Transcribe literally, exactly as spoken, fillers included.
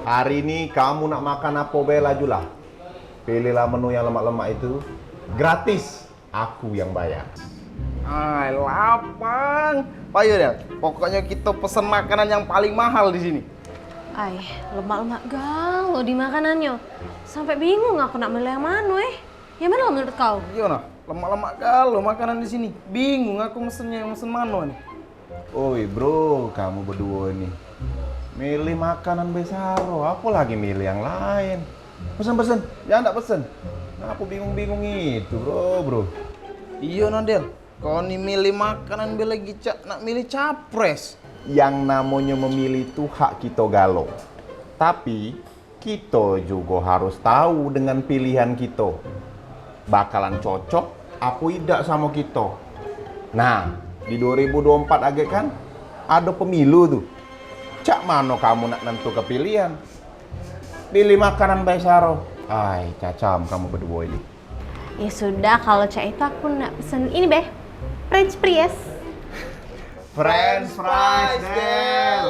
Hari ini kamu nak makan apo be lajulah. Pilihlah menu yang lemak-lemak itu. Gratis. Aku yang bayar. Ai, lapang. Payo, Del. Pokoknyo kito pesen makanan yang paling mahal di sini. Ai, lemak-lemak galo di makanannyo. Sampe bingung aku nak milih yang mano, eh. Yang mano menurut kau? Iyo nah, lemak-lemak galo makanan di sini. Bingung aku mesennyo yang mesen mano ni. Oi, Bro, kamu beduo ni milih makanan be saro, apo lagi milih yang laen? Pesen, pesen. Jangan dak pesen. Ngapo bingung-bingung itu, Bro, Bro? Iyo nah, Del. Kau ni milih makanan be lagi cak nak milih capres. Yang namonyo memilih tu hak kito galo. Tapi, kito jugo harus tau dengan pilihan kito bakalan cocok apo idak samo kito. Nah, di duo ribu duo empat agek kan ado pemilu tu. Cak mano kamu nak nentuke pilihan? Pilih makanan bae saro. Ai, cacam kamu beduo ini. Ya sudah, kalau cak itu aku nak pesen ini be. French fries. French fries, Del.